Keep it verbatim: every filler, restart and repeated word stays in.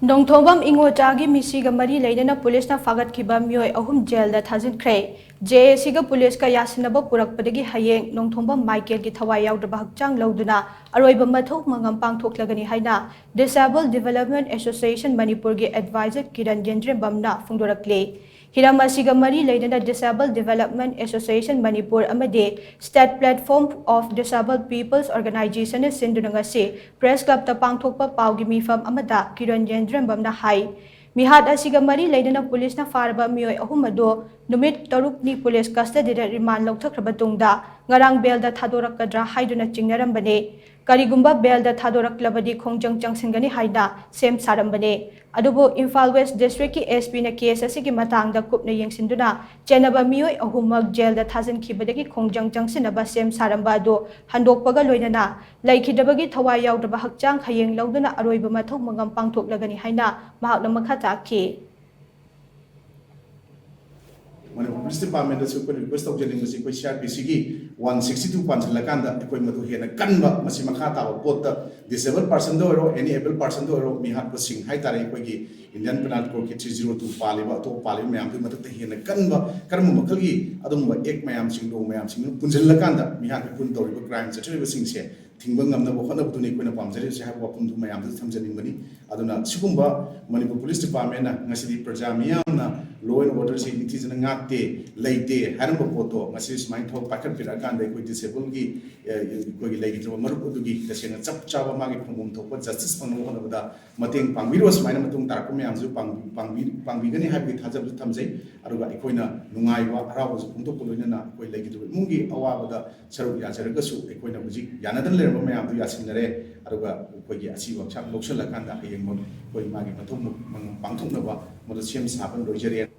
ꯅꯣꯡꯊꯣꯝꯕꯝ ꯏꯉꯣꯆꯥꯒꯤ ꯃꯤꯁꯤꯒ ꯃꯔꯤ ꯂꯩꯅꯅ ꯄꯨꯂꯤꯁꯅ ꯐꯥꯒꯠꯈꯤꯕ ꯃꯤꯑꯣꯏ ꯑꯍꯨꯝ ꯖꯦꯜꯗ ꯊꯥꯖꯤꯟꯈ꯭ꯔꯦ꯫ ꯖꯦ ꯑꯦ ꯁꯤꯒ ꯄꯨꯂꯤꯁꯀ ꯌꯥꯁꯤꯟꯅꯕ ꯄꯨꯔꯛꯄꯗꯒꯤ ꯍꯌꯦꯡ ꯅꯣꯡꯊꯣꯝꯕꯝ ꯃꯥꯏꯀꯦꯜꯒꯤ ꯊꯋꯥꯏ ꯌꯥꯎꯗ꯭ꯔꯕ ꯍꯛꯆꯥꯡ ꯂꯧꯗꯨꯅ ꯑꯔꯣꯏꯕ ꯃꯊꯧ ꯃꯉꯝ ꯄꯥꯡꯊꯣꯛꯂꯒꯅꯤ ꯍꯥꯏꯅ Disabled Development Association ꯃꯅꯤꯄꯨꯔꯒꯤ advisor ꯀꯤꯔꯟ ꯌꯦꯟꯗ꯭ꯔꯦꯝꯕꯝꯅ ꯐꯣꯡꯗꯣꯔꯛꯂꯤ꯫ ꯍꯤꯔꯝ ꯑꯁꯤꯒ ꯃꯔꯤ ꯂꯩꯅꯅ Disabled Development Association ꯃꯅꯤꯄꯨꯔ ꯑꯃꯗꯤ State Platform of Disabled People's Organizationꯅ ꯁꯤꯟꯗꯨꯅ ꯉꯁꯤ ꯄ꯭ꯔꯦꯁ ꯀ꯭ꯂꯕꯇ ꯄꯥꯡꯊꯣꯛꯄ ꯄꯥꯎꯒꯤ ꯃꯤꯐꯝ ꯑꯃꯗ ꯀꯤꯔꯟ ꯌꯦꯟꯗ꯭ꯔꯦꯝꯕꯝꯅ ꯍꯥꯏ, ꯃꯤꯍꯥꯠ ꯑꯁꯤꯒ ꯃꯔꯤ ꯂꯩꯅꯅ ꯄꯨꯂꯤꯁꯅ ꯐꯥꯔꯕ ꯃꯤꯑꯣꯏ ꯑꯍꯨꯝ ꯑꯗꯨ ꯅꯨꯃꯤꯠ ꯇꯔꯨꯛꯅꯤ ꯄꯨꯂꯤꯁ ꯀꯁꯇꯗꯤꯗ ꯔꯤꯃꯥꯟ ꯂꯧꯊꯈ꯭ꯔꯕ ꯇꯨꯡꯗ ꯉꯔꯥꯡ ꯕꯦꯜꯗ ꯊꯥꯗꯣꯔꯛꯀꯗ꯭ꯔꯥ ꯍꯥꯏꯗꯨꯅ ꯆꯤꯡꯅꯔꯝꯕꯅꯤ꯫ ꯀꯔꯤꯒꯨꯝꯕ ꯕꯦꯜꯗ ꯊꯥꯗꯣꯔꯛꯂꯕꯗꯤ ꯈꯣꯡꯖꯪ ꯆꯪꯁꯤꯟꯒꯅꯤ ꯍꯥꯏꯅ ꯁꯦꯝ ꯁꯥꯔꯝꯕꯅꯤ꯫ ꯑꯗꯨꯕꯨ ꯏꯝꯐꯥꯜ ꯋꯦꯁ ꯗꯤꯁꯇ꯭ꯔꯤꯛꯀꯤ ꯑꯦꯁ ꯄꯤꯅ ꯀꯦꯁ ꯑꯁꯤꯒꯤ ꯃꯇꯥꯡꯗ ꯀꯨꯞꯅ ꯌꯦꯡꯁꯤꯟꯗꯨꯅ ꯆꯦꯟꯅꯕ ꯃꯤꯑꯣꯏ ꯑꯍꯨꯝꯃꯛ ꯖꯦꯜꯗ ꯊꯥꯖꯤꯟꯈꯤꯕꯗꯒꯤ ꯈꯣꯡꯖꯪ ꯆꯪꯁꯤꯟꯅꯕ ꯁꯦꯝ ꯁꯥꯔꯝꯕ ꯑꯗꯨ ꯍꯟꯗꯣꯛꯄꯒ ꯂꯣꯏꯅꯅ ꯂꯩꯈꯤꯗꯕꯒꯤ ꯊꯋꯥꯏ ꯌꯥꯎꯗꯕ ꯍꯛꯆꯥꯡ ꯍꯌꯦꯡ ꯂꯧꯗꯨꯅ ꯑꯔꯣꯏꯕ ꯃꯊꯧ ꯃꯉꯝ ꯄꯥꯡꯊꯣꯛꯂꯒꯅꯤ ꯍꯥꯏꯅ ꯃꯍꯥꯛꯅ ꯃꯈꯥ ꯇꯥꯈꯤ꯫ ꯃꯅꯤꯄꯨꯔ ꯄꯨꯂꯤꯁ ꯗꯤꯄꯥꯔꯠꯃꯦꯟꯗꯁꯨ ꯑꯩꯈꯣꯏꯅ ꯔꯤꯀ꯭ꯋꯦꯁ ꯇꯧꯖꯅꯤꯡꯕꯁꯤ, ꯑꯩꯈꯣꯏ ꯁꯤ ꯑꯥꯔ ꯄꯤ ꯁꯤꯒꯤ ꯋꯥꯟ ꯁꯤꯛꯁꯇꯤ ꯇꯨ ꯄꯥꯟꯁꯤꯜꯂꯀꯥꯟꯗ ꯑꯩꯈꯣꯏ ꯃꯗꯨ ꯍꯦꯟꯅ ꯀꯟꯕ, ꯃꯁꯤ ꯃꯈꯥ ꯇꯥꯕ ꯄꯣꯠꯇ ꯗꯤꯁꯦꯕꯜ ꯄꯥꯔꯁꯟꯗ ꯑꯣꯏꯔꯣ, ꯑꯦꯅꯤ ꯑꯦꯕꯜ ꯄꯥꯔꯁꯟꯗ ꯑꯣꯏꯔꯣ, ꯃꯤꯍꯥꯠꯄꯁꯤꯡ ꯍꯥꯏꯇꯥꯔꯦ, ꯑꯩꯈꯣꯏꯒꯤ ꯏꯟꯗꯤꯌꯟ ꯄꯦꯅꯥꯜ ꯀꯣꯗꯀꯤ ꯊ꯭ꯔꯤ ꯖꯤꯔꯣ ꯇꯨ ꯄꯥꯜꯂꯤꯕ, ꯑꯇꯣꯞꯄ ꯄꯥꯜꯂꯤꯕ ꯃꯌꯥꯝꯗꯨꯒꯤ ꯃꯊꯛꯇ ꯍꯦꯟꯅ ꯀꯟꯕ ꯀꯔꯝꯕ ꯃꯈꯜꯒꯤ ꯑꯗꯨꯒꯨꯝꯕ ꯑꯦꯛ ꯃꯌꯥꯝꯁꯤꯡ, ꯂꯣ ꯃꯌꯥꯝꯁꯤꯡꯗꯨ ꯄꯨꯟꯁꯤꯜꯂꯀꯥꯟꯗ ꯃꯤꯍꯥꯠꯀꯤ ꯈꯨꯟ ꯇꯧꯔꯤꯕ ꯀ꯭ꯔꯥꯏꯝ ꯆꯠꯊꯔꯤꯕꯁꯤꯡꯁꯦ ꯊꯤꯡꯕ ꯉꯝꯅꯕ ꯍꯣꯠꯅꯕꯗꯨꯅꯤ ꯑꯩꯈꯣꯏꯅ ꯄꯥꯝꯖꯔꯤꯕꯁꯦ ꯍꯥꯏꯕ ꯋꯥꯐꯝꯗꯨ ꯃꯌꯥꯝꯗꯁꯨ ꯊꯝꯖꯅꯤꯡꯕꯅꯤ꯫ ꯑꯗꯨꯅ ꯁꯤꯒꯨꯝꯕ ꯃꯅꯤꯄꯨꯔ ꯄꯨꯂꯤꯁ ꯗꯤꯄꯥꯔꯠꯃꯦꯟꯅ ꯉꯁꯤꯗꯤ ꯄ꯭ꯔꯖꯥ ꯃꯤꯌꯥꯝꯅ law and orderꯁꯤ ꯅꯤꯡꯊꯤꯖꯅ ꯉꯥꯛꯇꯦ, ꯂꯩꯇꯦ ꯍꯥꯏꯔꯝꯕ ꯄꯣꯠꯇꯣ ꯉꯁꯤ ꯁꯨꯃꯥꯏꯅ ꯊꯕꯛ ꯄꯥꯏꯈꯠꯄꯤꯔꯛꯑꯀꯥꯟꯗ ꯑꯩꯈꯣꯏ ꯗꯤꯁꯦꯕꯜꯒꯤ, ꯑꯦ, ꯑꯩꯈꯣꯏꯒꯤ ꯂꯩꯈꯤꯗ꯭ꯔꯕ ꯃꯔꯨꯞ ꯑꯗꯨꯒꯤ ꯇꯁꯦꯡꯅ ꯆꯞ ꯆꯥꯕ ꯃꯥꯒꯤ ꯐꯪꯐꯝ ꯊꯣꯛꯄ ꯖꯁꯇꯤꯁ ꯐꯪꯅꯕ ꯍꯣꯠꯅꯕꯗ ꯃꯇꯦꯡ ꯄꯥꯡꯕꯤꯔꯣ꯫ ꯁꯨꯃꯥꯏꯅ ꯃꯇꯨꯡ ꯇꯥꯔꯛꯄ ꯃꯌꯥꯝꯁꯨ ꯄꯥꯡꯕꯤ-, ꯄꯥꯡꯕꯤ-, ꯄꯥꯡꯕꯤꯒꯅꯤ ꯍꯥꯏꯕꯒꯤ ꯊꯥꯖꯕꯁꯨ ꯊꯝꯖꯩ꯫ ꯑꯗꯨꯒ ꯑꯩꯈꯣꯏꯅ ꯅꯨꯡꯉꯥꯏꯕ, ꯍꯔꯥꯎꯕꯁꯨ ꯐꯣꯡꯗꯣꯛꯄ ꯂꯣꯏꯅꯅ ꯑꯩꯈꯣꯏ ꯂꯩꯈꯤꯗ꯭ꯔꯕ ꯏꯃꯨꯡꯒꯤ ꯑꯋꯥꯕꯗ ꯁꯔꯨꯛ ꯌꯥꯖꯔꯒꯁꯨ ꯑꯩꯈꯣꯏꯅ ꯍꯧꯖꯤꯛ ꯌꯥꯅꯗꯅ ꯂꯩꯔꯝꯕ ꯃꯌꯥꯝꯗꯨ ꯌꯥꯁꯤꯟꯅꯔꯦ꯫ ꯑꯗꯨꯒ ꯑꯩꯈꯣꯏꯒꯤ ꯑꯁꯤꯕ ꯍꯛꯆꯥꯡ ꯂꯧꯁꯤꯜꯂꯀꯥꯟꯗ ꯍꯌꯦꯡꯃꯛ ꯑꯩꯈꯣꯏ ꯃꯥꯒꯤ ꯃꯊꯧ ꯃꯉꯝ ꯄꯥꯡꯊꯣꯛꯅꯕ ꯃꯗꯨ ꯁꯦꯝ ꯁꯥꯕ ꯂꯣꯏꯖꯔꯦ꯫